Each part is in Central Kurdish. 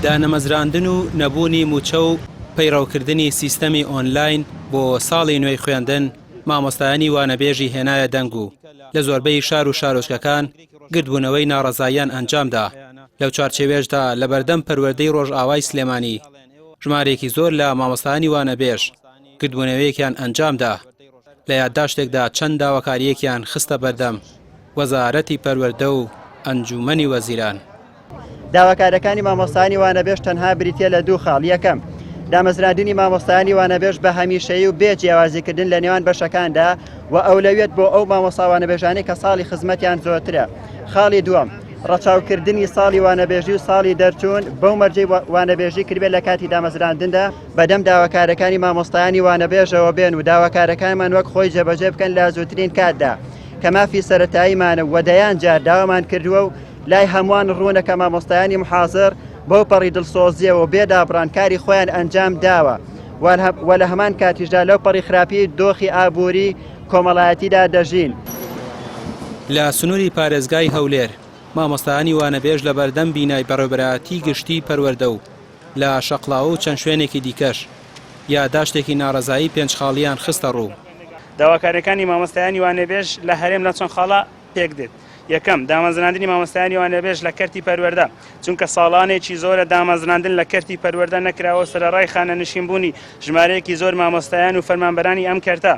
دانەمەزراندن و نەبوونی مووچە و پەیڕەوکردنی سیستەمی ئۆنلاین بۆ ساڵی نوێی خوێندن مامۆستایانی وانەبێژی هێنایە دەنگ و لە زۆربەی شار و شارۆچکەکان گردبوونەوەی ناڕەزاییان ئەنجامدا، لەو چوارچێوەیەشدا لەبەردەم پەروەردەی ڕۆژئاوای سلێمانی ژمارەیەکی زۆر لە مامۆستایانی وانەبێژ گردبوونەوەیەکیان ئەنجامدا، لە یادداشتێکدا چەند داواکارییەکیان خستە بەردەم وەزارەتی پەروەردە و ئەنجوومەنی وەزیران. داواکاریەکانی مامۆستایانی وانەبێژ تەنها بریتیە لە دوو خاڵ، یەکەم، دامەزراندنی مامۆستایانی وانەبێژ بە هەمیشەیی و بێ جیاوازیکردن لە نێوان بەشەکاندا و ئەولەویەت بۆ ئەو مامۆستا وانەبێژانەی کە ساڵی خزمەتیان زۆرترە. خاڵی دووەم، ڕەچاوکردنی ساڵی وانەبێژی و ساڵی دەرچوون بەو مەرجەی وانەبێژی کردبێت لە کاتی دامەزراندندا، بەدەم داواکارەکانی مامۆستایانی وانەبێژەوە بێن و داواکارەکانمان وەک خۆی جێبەجێ بکەن لە زووترین کاتدا کە مافی سەرەتاییمانە و دەیان جار داوامان کردووە و لای هەمووان ڕوونە کە مامۆستایانی محازر بەو پەڕی دڵسۆزیەوە بێ دابڕان کاری خۆیان ئەنجام داوە و لە هەمان کاتیشدا لەو پەڕی خراپی دۆخی ئابووری کۆمەڵایەتیدا دەژین. لە سنووری پارێزگای هەولێر، مامۆستایانی وانەبێژ لە بەردەم بینای بەڕێوەبەرایەتی گشتیی پەروەردە و لە شەقڵاوە و چەند شوێنێکی دیکەش یاداشتێکی ناڕەزایی پێنج خاڵییان خستەڕوو. داواکارییەکانی مامۆستایانی وانەبێژ لە هەرێم لە چەند خاڵە پێکدێت، یەکەم، دامەزراندنی مامۆستایانی وانەبێژ لە کەرتی پەروەردە، چونکە ساڵانێکی زۆرە دامەزراندن لە کەرتی پەروەردە نەکراوە و سەرەڕای خانەنشینبوونی ژمارەیەکی زۆر مامۆستایان و فەرمانبەرانی ئەم کەرتە.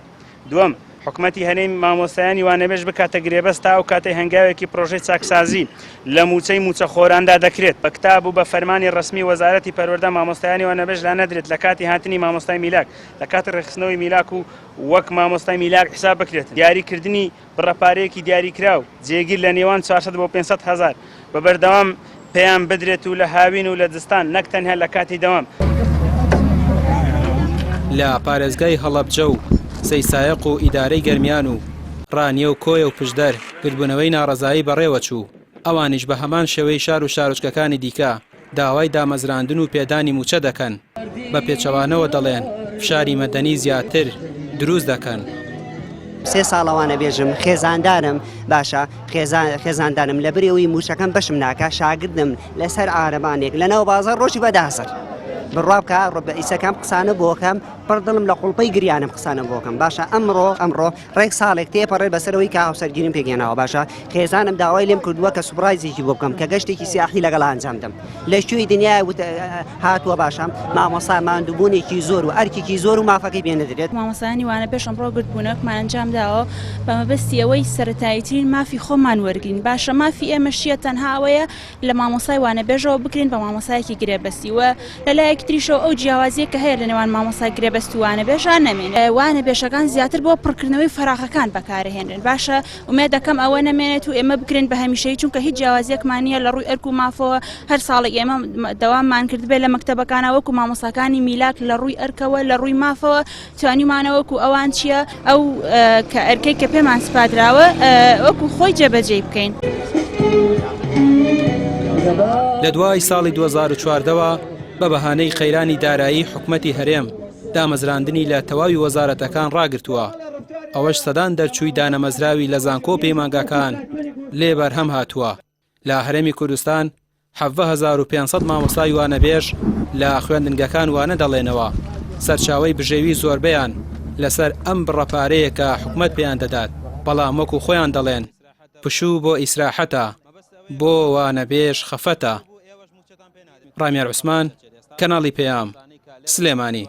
دووەم، حکومەتی هەرێم مامۆستایانی وانەبێژ بکاتە گرێبەست تا ئەو کاتەی هەنگاوێکی پرۆژەی چاکسازی لە مووچەی مووچەخۆراندا دەکرێت بە کتاب و بە فەرمانی ڕەسمی وەزارەتی پەروەردە مامۆستایانی وانەبێژ لانەدرێت لە کاتی هاتنی مامۆستای میلاک لە کاتی ڕێکخستنەوەی میلاک و وەک مامۆستای میلاک حساب بکرێت دیاریکردنی بڕە پارەیەکی دیاریکراو جێگیر لە نێوان 400 بۆ 500 هەزار بە بەردەوام پێیان بدرێت و لە هاوین و لە زستان نەک تەنها لە کاتی دەوام. لە پارێزگای هەڵەبجە و سەیسایەق و ئیدارەی گەرمیان و ڕانیە و کۆیە و پشدەر گردبوونەوەی ناڕەزایی بەڕێوەچوو، ئەوانیش بە هەمان شێوەی شار و شارۆچکەکانی دیکە داوای دامەزراندن و پێدانی مووچە دەکەن، بە پێچەوانەوە دەڵێن فشاری مەدەنی زیاتر دروست دەکەن. سێ ساڵە وانەبێژم خێزاندارم باشە خێزاندارم لەبری ئەوی مووچەکەم بەشم ناکا شاگردم لەسەر عارەبانێک لەناو بازاڕ ڕۆژی بە دازر بڕوا بکە ڕۆ ئیسەکەم قسانە بۆکەم پڕ دڵم لە قوڵپەی گریانم قسانە بۆکەم باشە ئەمڕۆ ئەمڕۆ ڕێک ساڵێک تێپەڕێت بەسەرەوەی کە هاوسەرگیریم پێکهێناوە باشە خێزانم داوای لێم کردووە کە surprise ێکی بۆ بکەم کە گەشتێکی سیاحی لەگەڵ ئەنجام دەم لە کوێی دنیا هاتووە باشە مامۆسا ماندووبوونێکی زۆر و ئەرکێکی زۆر و مافەکەی پێ نەدرێت. مامۆستایانی وانە پێش ئەمڕۆ گردبوونەوەکمان ئەنجام داوە بە مەبەستی ئەوەی سەرەتاییترین مافی خۆمان وەرگرین باشە مافی ئێمە چییە تەنها ئەوەیە لە مامۆستای وانەبێژەوە بکرێن بە مامۆستایەکی گرێبەستی و لە لایەکی تریشەوە ئەو جیاوازییە کە هەیە لە نێوان مامۆستای گرێبەست و وانەبێژا نەمێنێت وانەبێژەکان زیاتر بۆ پڕکردنەوەی فەراغەکان بەکارهێنرێن باشە ئومێد دەکەم ئەوە نەمێنێت و ئێمە بکرێن بە هەمیشەیی چونکە هیچ جیاوازیەکمان نییە لە ڕووی ئەرک و مافەوە هەر ساڵێک ئێمە دەواممان کردبێت لە مەکتەبەکانە وەکو مامۆستاکانی میلاک لە ڕووی ئەرکەوە لە ڕووی مافەوە توانیمانە وەکو ئەوان چییە ئەو کە ئەرکەی کە پێمان سپادراوە وەکو خۆی جێبەجێی بکەین. لە دوای ساڵی 2014ەوە بە بەهانەی قەیرانی دارایی حکومەتی هەرێم دامەزراندنی لە تەواوی وەزارەتەکان ڕاگرتووە، ئەوەش سەدان دەرچووی دانەمەزراوی لە زانکۆ و پەیمانگاکان لێ بەرهەم هاتووە. لە هەرێمی کوردستان 17,500 مامۆستای وانەبێژ لە خوێندنگەکان وانە دەڵێنەوە، سەرچاوەی بژێوی زۆربەیان لەسەر ئەم بڕە پارەیە کە حکومەت پێیان دەدات، بەڵام وەکو خۆیان دەڵێن پشوو بۆ ئیسراحەتە، بۆ وانەبێژ خەفەتە. ڕامیار عوسمان، کەناڵی پەیام، سلێمانی.